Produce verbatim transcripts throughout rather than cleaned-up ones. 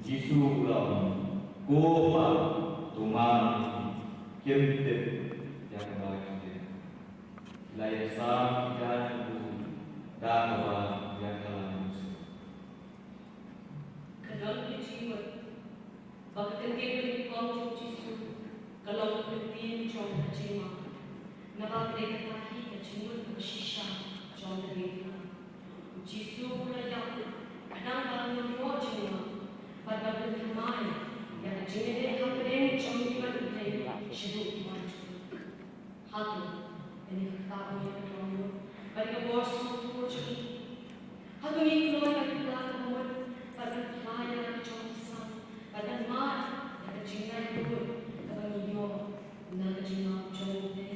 Jisu u la ong, "Ko pa, to man, kim tip ïa kaba ki dei." La ïasam ki jaiñ u da kaba ïa ka la ïasam. Ka don ka jingmut ba ka kyntien ba nyngkong jong u Jisu ka long ka kyntien jong ka jingma. Naba ka dei kata hi ka jingmut kaba shisha jong ka diengphna. U Jisu u la ïap khnang ba ngin ïoh jingma bad ban pynthymmai ïa ka jingïadei hapdeng jong ngi bad U Blei shaduh ki wan jong ngi. Hato kane ka ktah ba ngi la don, bad ka bor sngewthuh jong ngi? Hato ngi kloi ban pynlah ka bamut bad ban pynlah ïa la ka jong ka sang bad ban mad ïa ka jinglait bamut kaba ngi ïoh na ka jingmap jong U Blei?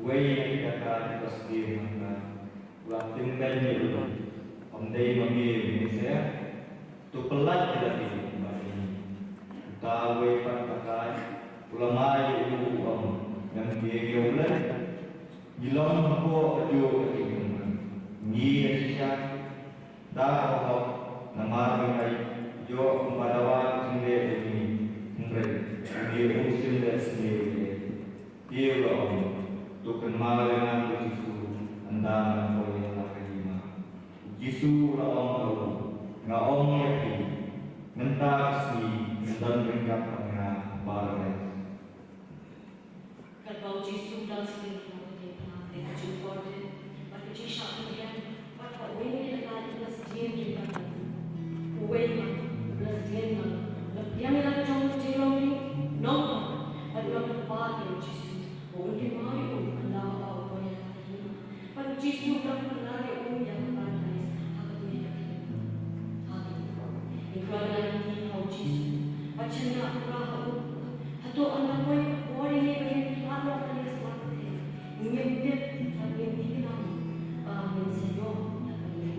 Uwei na ki dakaid u la sdien ha nga, u la tymmen ïa u, ym dei ma me u mynsiem? To pyllait ïa lade bad ïa ngi. Uta uwei pat u dakaid u la mad ïa u, u ong, dang ïeng ïa u lei. Ngi long hapoh kajuh ka jingmut, ngi ïa shisha. Da ka hok, namar ba nga ïoh kumba dawa ka jingleh jong ngi, hynrei une um shym leh sniew ïa ngi. Te u la ong, to kynmaw ïa nga, ko Jisu, ynda ngan poi ha la ka hima. U Jisu u la ong ha u, nga ong ïa phi, mynta ka sngi ngin don ryngkat bad nga ha Paradais. Katba u Jisu u dang sdien ha ka diengphna, ka jingkordit bad ka jingshah pyndiang, bad ha uwei na ki dakaid u la sdien ryngkat bad u. Uwei pat u la sdien, u la pdiang ïa la ka jong ka jinglong nongkor, bad u la kyrpad ïa u Jisu ba un kynmaw ïa u ynda u poi ha la ka hima. Bad u Jisu u dang pynlait ïa u ïa ka Paradais ha kawei ka khyllipmat. Ha kane, ngi kwah ban ïaid ha u Jisu bad shaniah pura ha u. Hato ynda poi ka por ïa ngi ba ngin khlad noh na ka liang sla pyrthei, ngim tip bad ngim thikna ba ngin sa ïoh ïa kane.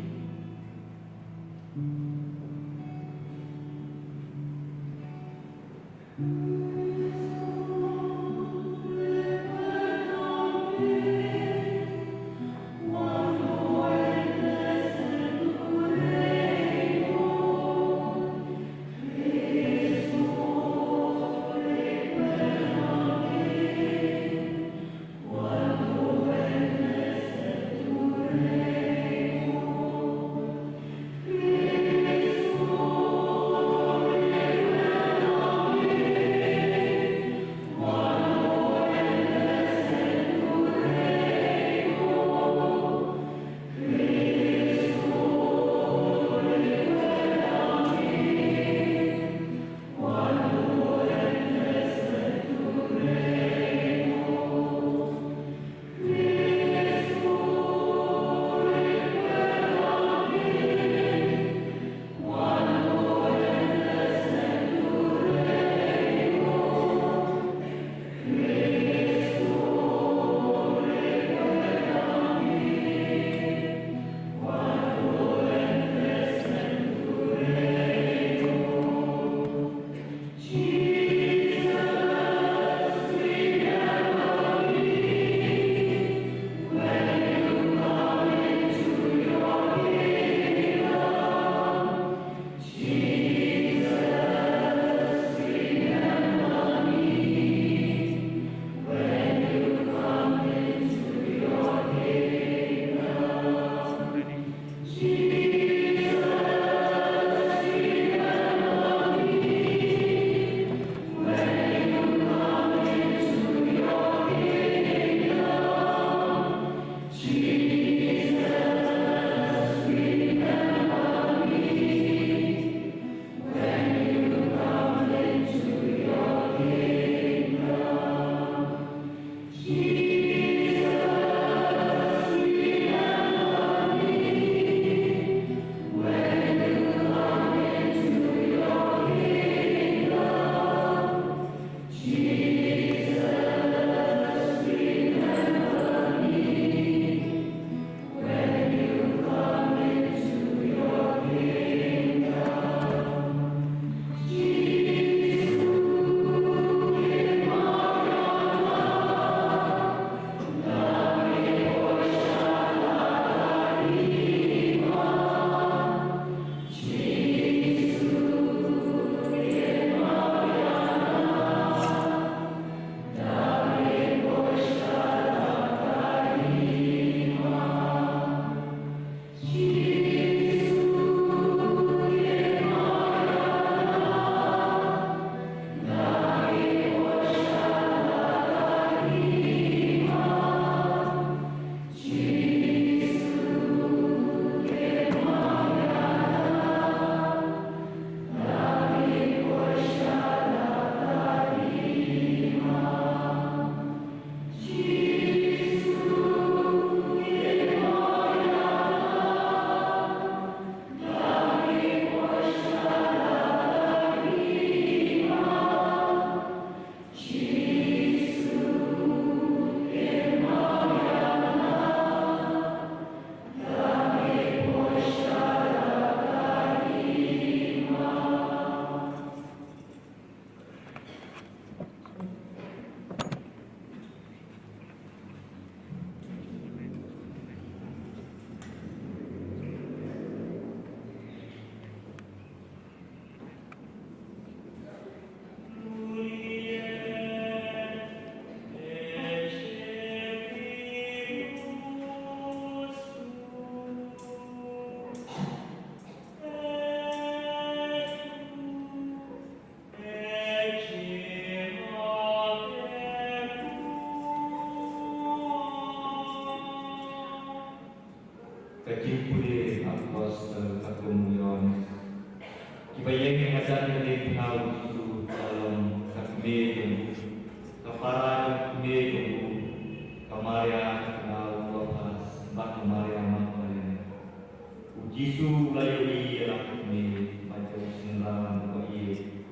Ka jingpule Apostol ka kum u Ïoannis. Kiba ïeng hajan ka diengphna u Jisu ka long ka kmie jong u, ka para jong ka kmie jong u, ka Maria ka khynnah u Klopas bad ka Maria Magdalena. U Jisu u la ïohi ïa la ka kmie bad ïa u shynrang uba ïeit.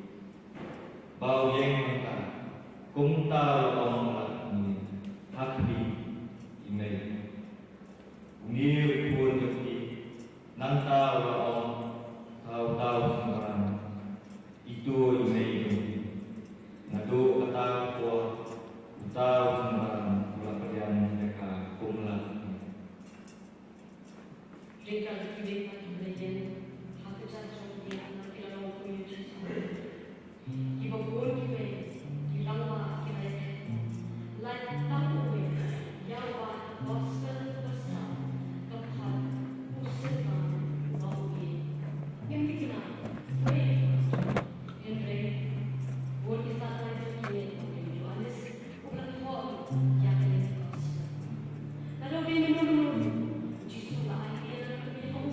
Ba u ïeng mynta, kumta u la ong ha la ka kmie, ha khmih, i mei. Une u khun jong phi, nangta u la ong ha uta u shynrang, ito i mei jong phi. Naduh kata ka por uta u shynrang u la pdiang ïa ka kum la ka kmie. Ryngkat ki bynta kiba la ïeng ha kjat jong ki, ki la long kum u Jisu. Kiba bun kiwei ki rangbah ki la ïakhun, lait tang uwei ïa uba ka gospel ka sah ka phah u Syrnam uba u ïeit. Ngim thikna uei. Hynrei bun ki satrai jong ki, kum u Ïoannis uba la thoh ïa kane ka gospel. Lada u dei mynno mynno ruh, u Jisu u la ai ïa la ka kmie ha u.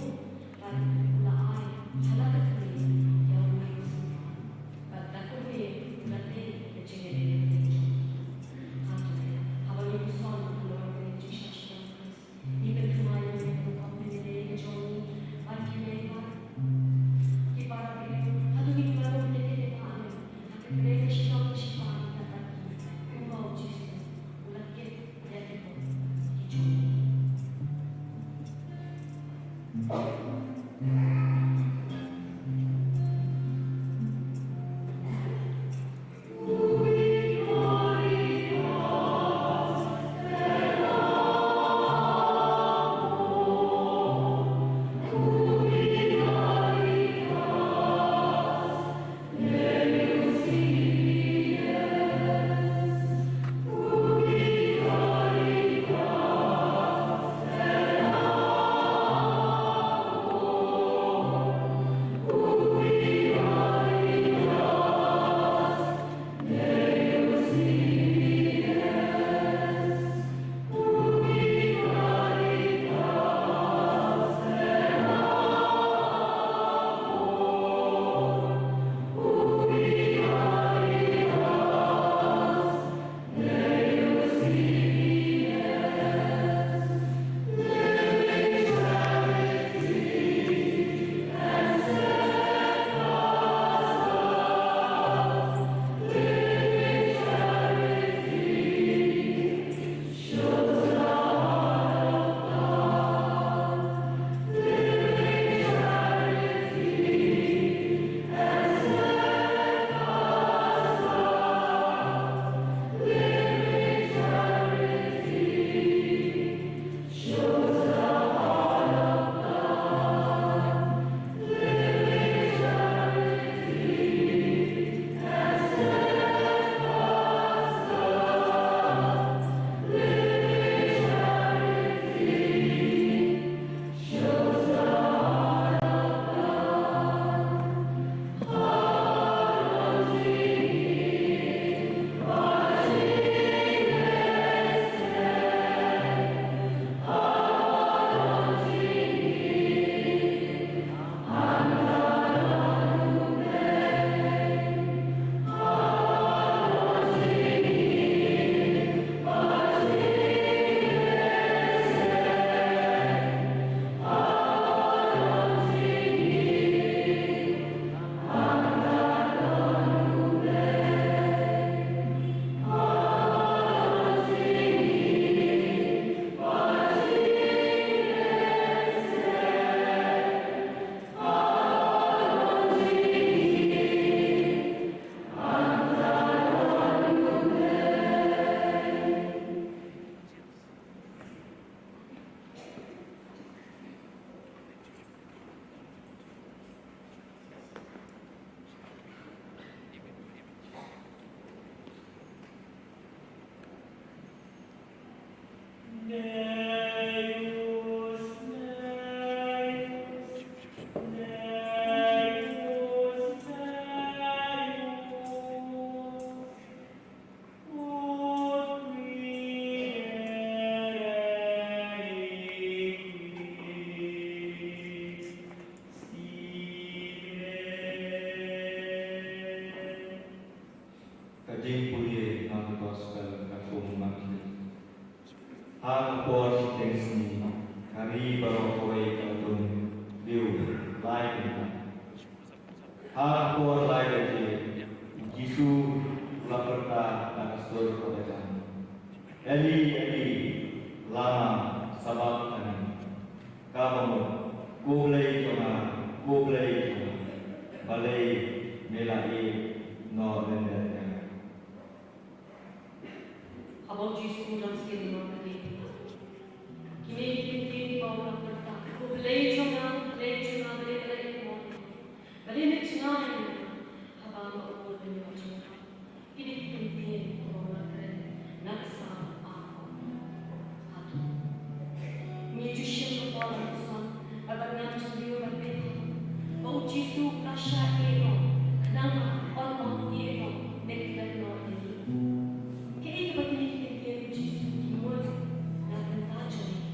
Ha ka por shiteng sngi, ka ri baroh kawei ka la dung lyiur lai kynta. Ha ka por lai baje, u Jisu u la pyrta na ka sur ka Bethani, "Eli, Eli, lama sabakthani?" Kaba mut, "Ko Blei jong nga, ko Blei jong nga, balei me la ïeit noh lyndet ïa nga?" Haba u Jisu u dang sngewthuh ïa kine, kine ki ktien kiba u la pyrta, "Ko Blei jong nga, Blei jong nga, balei me la ïeit noh ïa nga? Balei me tnga ïa nga haba nga u bud ban ïoh jingkyrkhu?" Kine ki ktien kiba u la kren na ka Salm arphew. Hato ngi ju shim ka por ban ïasam bad ban ngam jingïoh bad pyrkhat ba u Jisu u la shah ïeh noh, khnang ba un ym ïeh noh ne klet noh ïa ngi? Kaei kaba kine ki ktien u Jisu ki mut na ka bynta jong ngi?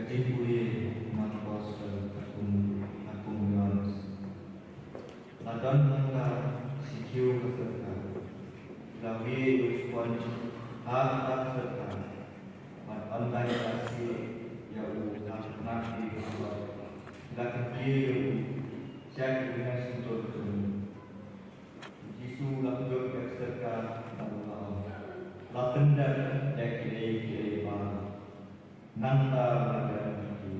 Jingpule na Apostol ha kum, ha kum Ïoannis. La don hangta shi kiew ka sorkar. La wieh u sponj ha kata ka sorkar. Bad ynda la sieh ïa u ha ka tnat jong ka sorkar, la kyntiew ïa u sha ki bneng shyntur jong u. U Jisu u la kjut ïa ka sorkar bad u la ong, la pyndep ïa kiei kiei baroh. Nangta u la kren bad ki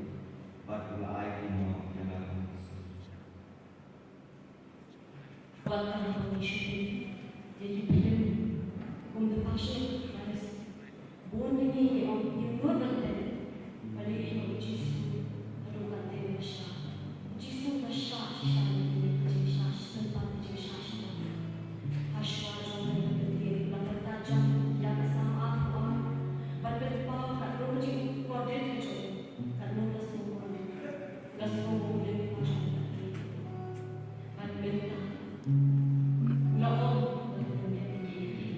bad u la ai ki noh ïa la ka mynsiem. Wat tang ba ngi shu peit ïa ki phlim kum The Passion of Christ, bun na ngi ngi ong ngim nud ban tip. Balei? Ïa u Jisu haduh katne u la shah. U Jisu u la shah shisha ïa ki, ïa ki jingshah shisien bad ki jingshah shisien. Hashwa jong kane ka lynti u la pyntajam ïa ka sam ap u am ban pynpaw katno ka jingkordit ka jong u, katno la sngewkordit, la sngewbha u leh ïa ka jong u. Bad mynta u la ong ba u la pyndep ïa ki, ïa ki.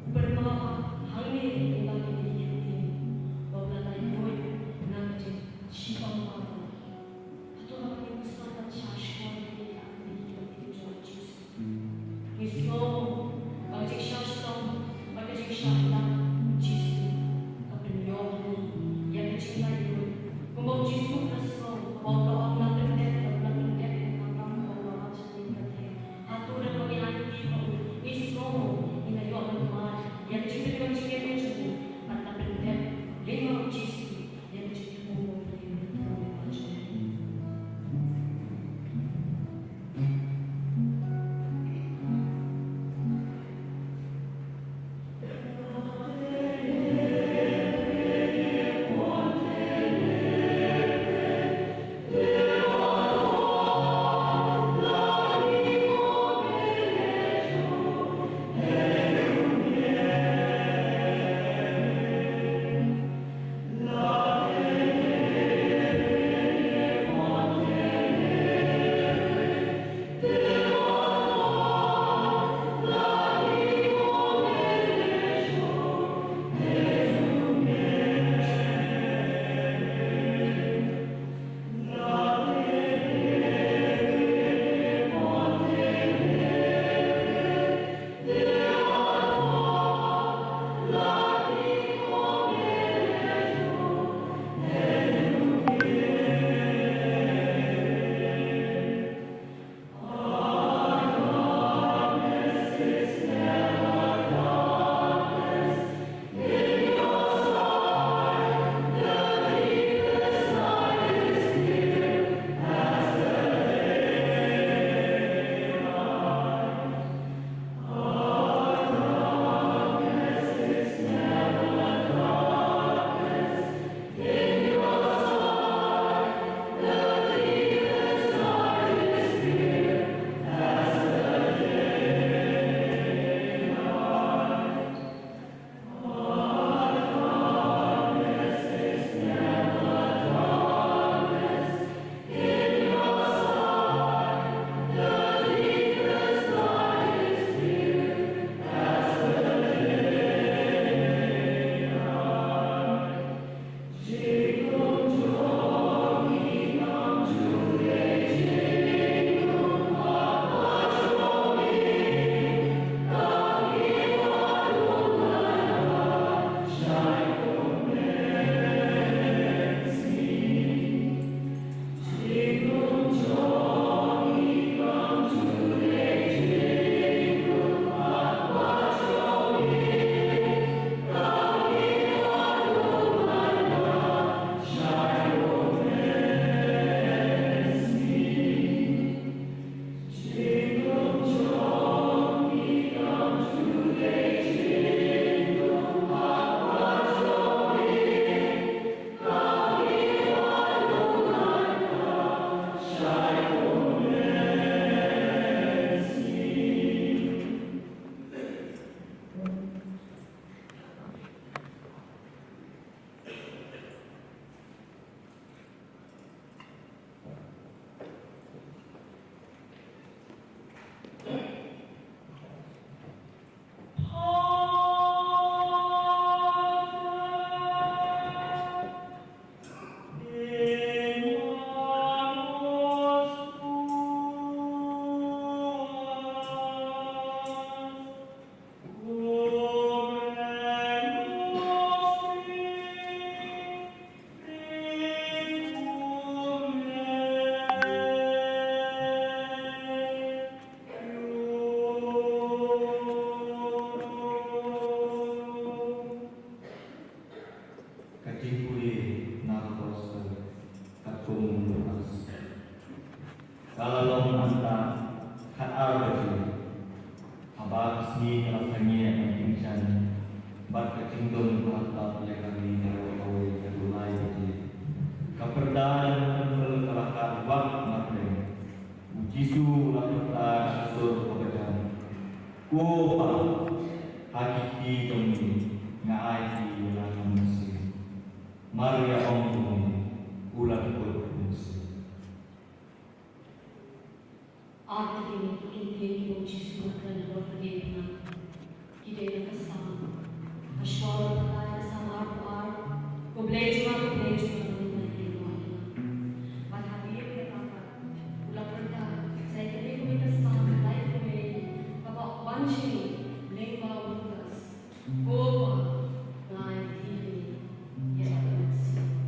U pynpaw hangne lyngba kine ki kyntien ba u la lait luid na Ki jong ngi, nga ai ki ïa la ka mynsiem. Maria ong kumne, u la kut ka mynsiem. Ar tylli ki kyntien kiba u Jisu u kren halor ka diengphna ki dei na ka Salm. Hashwa u la pyrta ïa ka Salm arphew ar, Ko Blei jong nga, ko Blei jong nga, balei me la ïeh noh ïa nga? Bad hadien kata pat u la pyrta sa ïa kawei kawei ka Salm, lai kawei, kaba wan shane lyngba u Lukas. Ko Pa, nga ai ïa phi hangne ïa ka mynsiem.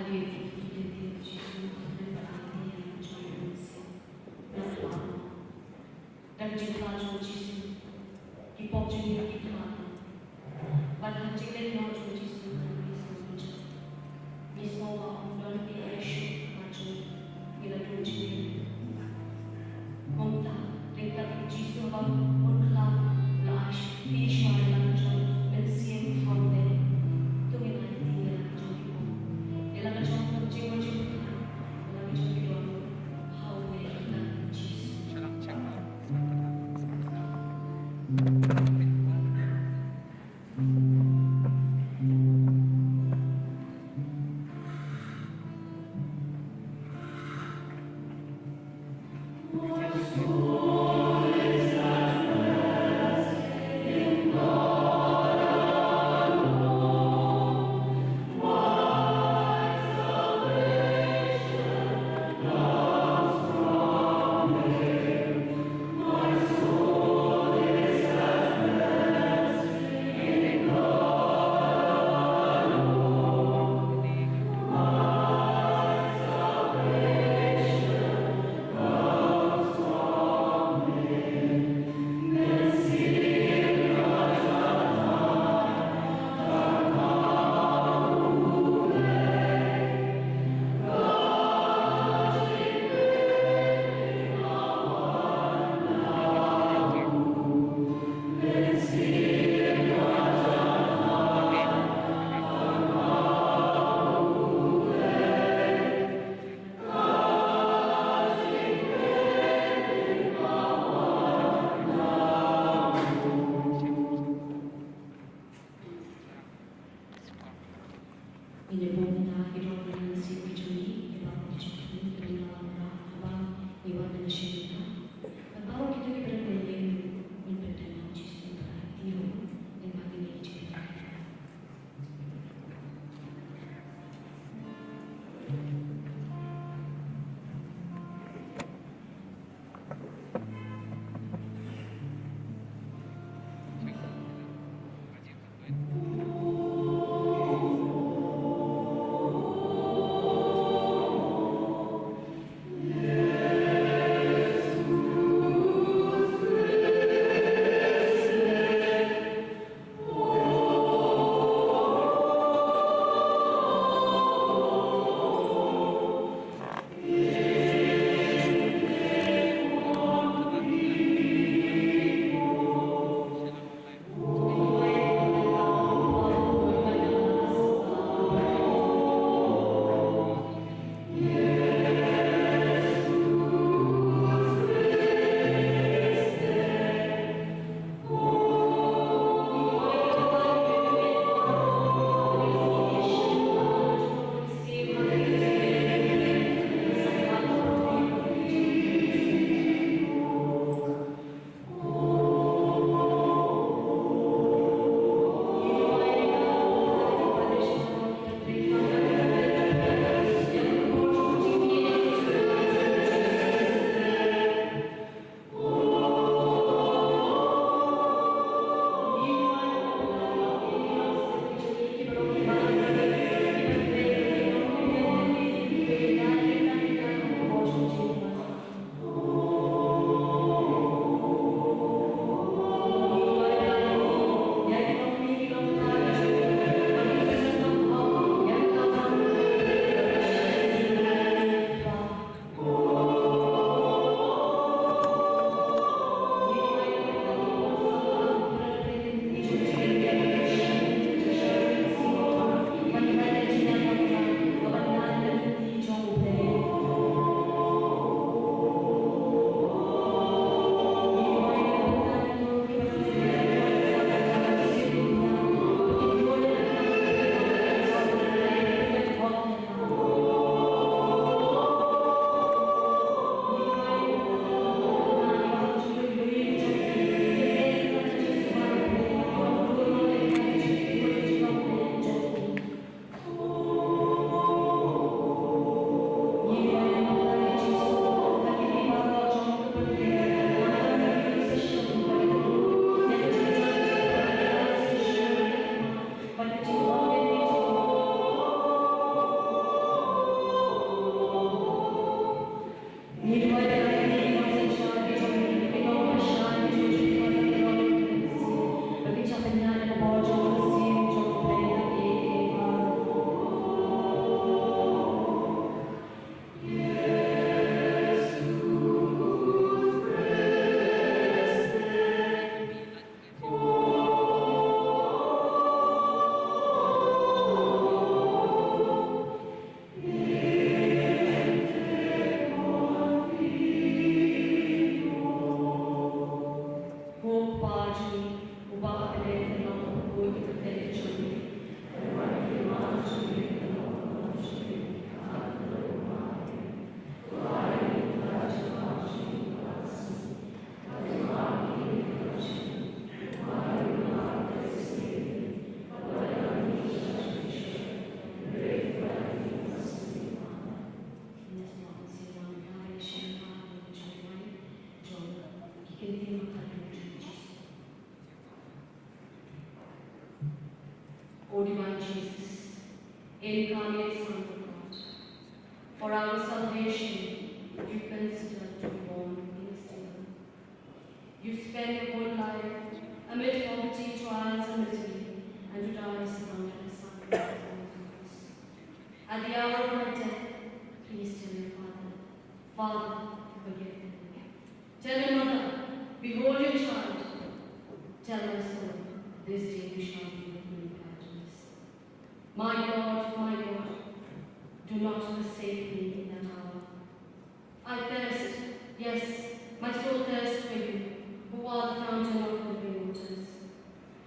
Ïa ki ktien Jisu, khamtam ba ai ïa ki jong u Mynsiem. Nangta da ka jingkhlaiñ jong u Jisu, ki pop jong ngi ki khlad. Bad ha ka jingleit noh jong u Jisu, ngi sngew jot, ngi sngew ba ym don ei ei shuh ha ka jong ngi, ngi la duh jingim. Kumta, ryngkat u Jisu haba un khlad, u la ai shuh ïa la ka jong u Mynsiem Khamtam. To ngin ai ïa la ka jong ki pop, ïa la ka jong ka jingmut jingpyrkhat, ïa la ka jong ki dohnud ha u Blei ryngkat u Jisu. Ngin ïa bud na ki dohnud mynsiem ki jong ngi, ïa baroh ki jingkyrkhu kiba ngi la wanrah haba ngi wan na ka shong nongkyndong. Bad baroh kito kiba dang ïeng, ngin pyndonkam Jisu Trai, ïa u, lyngba kine ki jingkyrkhu. Divine Jesus, incarnate Son of God, for our salvation you considered to be born in a stable. You spent your whole life amid poverty, trials, and misery, and to die surrounded by suffering on the cross. At the hour of my death, please tell your Father, "Father, forgive them." Tell your mother, "Behold your child." Tell my soul, "This day you shall be with me in paradise." My God, my God, do not forsake me in that hour. I thirst, yes, my soul thirsts for you, who are the fountain of living waters.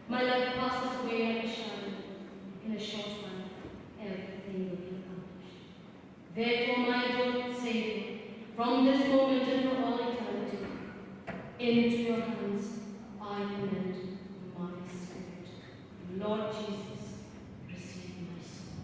My life passes away like a shadow. In a short while, everything will be accomplished. Therefore, my adored Savior, from this moment and for all eternity, into your hands I commend my spirit. Lord Jesus, receive my soul.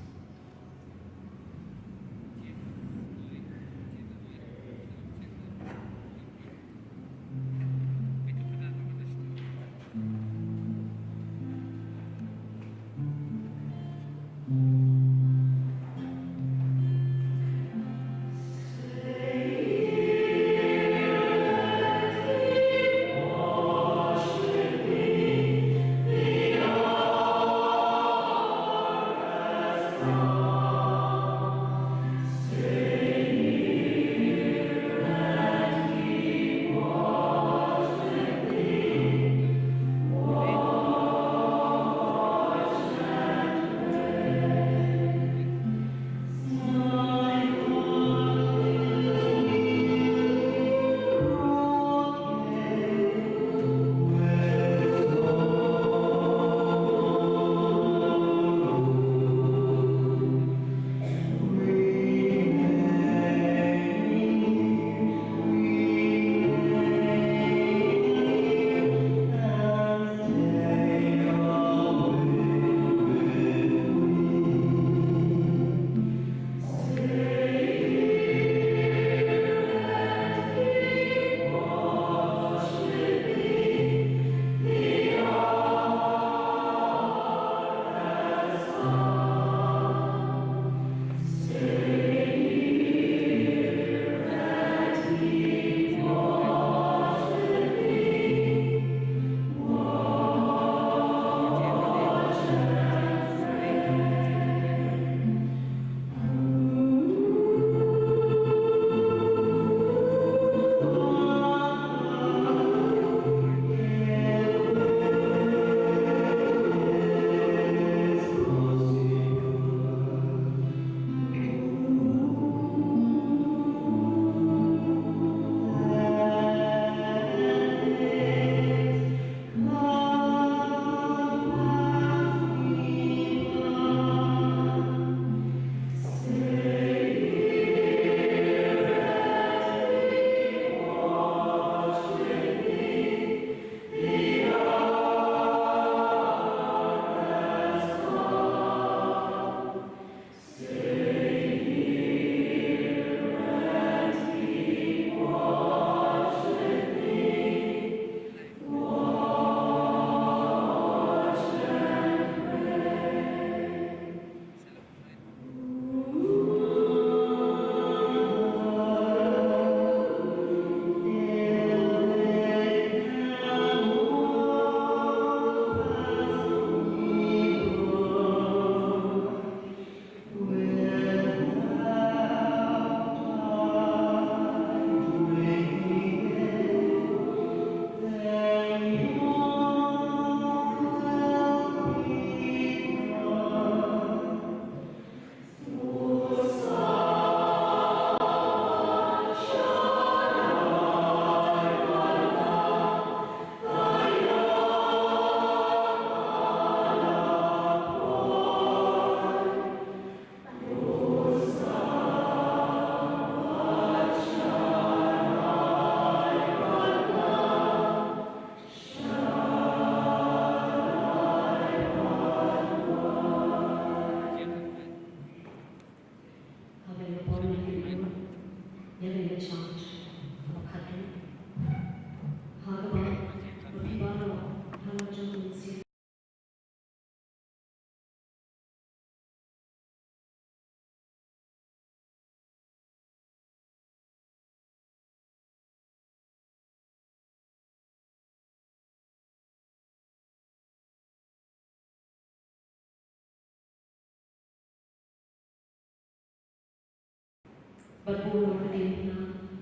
Bad bun wan ka diengphna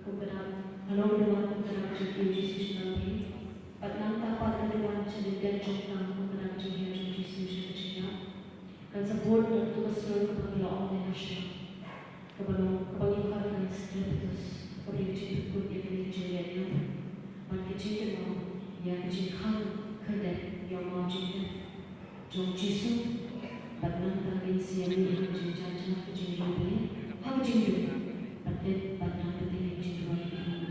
kum ka dak halor ka duwan kum ka dak jong ki Jisu sha ka phi. Bad nangta pat ka duwan sha lyndet jong ka kum ka dak jinghiar jong Jisu sha ka jingïap. Kan sa bud da katu ka sur kaba ngi la ong ne hasha. Kaba long, kaba ngi khot ka Strepitus, kaba ngi jingpynkut ïa kane ka jingïap. Bad ka jingkynmaw ïa ka jingkhang khyndiat ïa u mawjingtep jong Jisu, bad nangta ngin sa ïa mih ha ka jingjynjar ka jingïap, ha ka jingdum, bad dep, bad nangta ngin jingduwai ïa ka jingdum.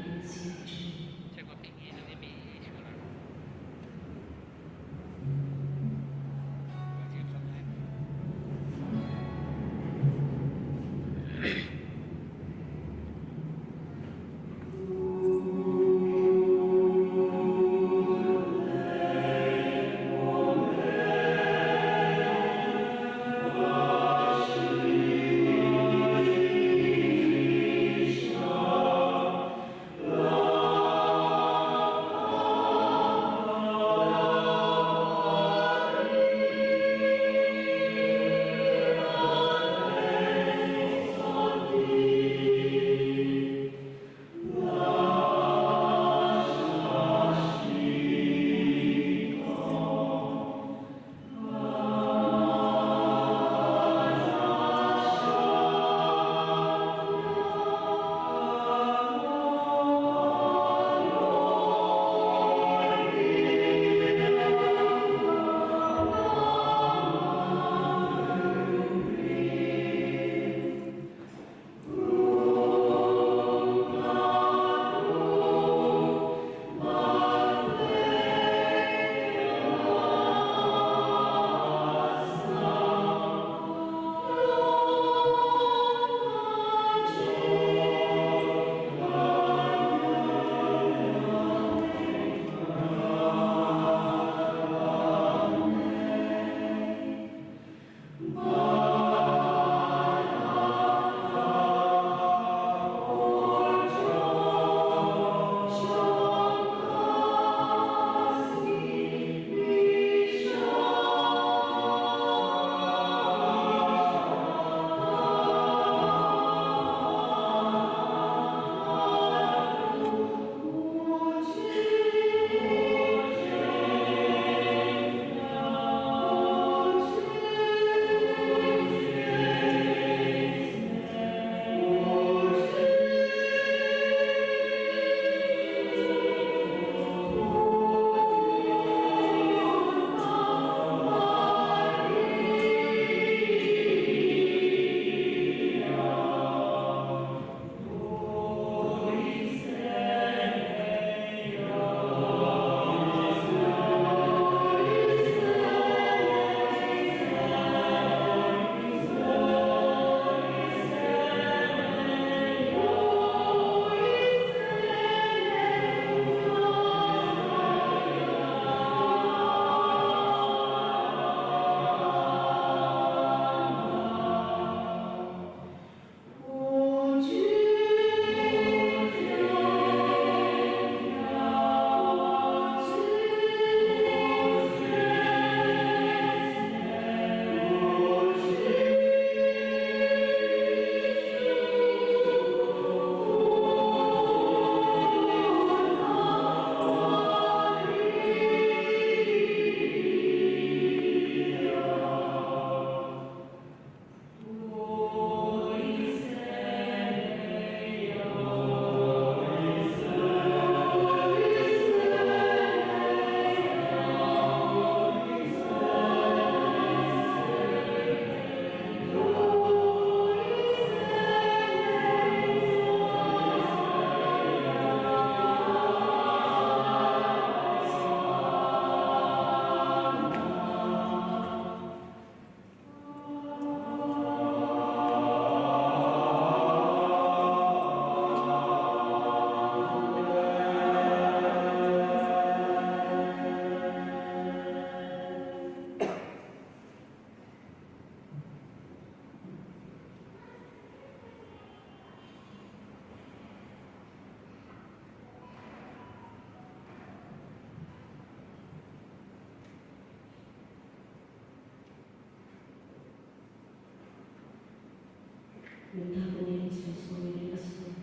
Mynta kane ka sngewsih ka sur,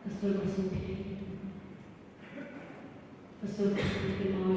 ka sur ba sngewthuh, ka sur ba sngewthuh.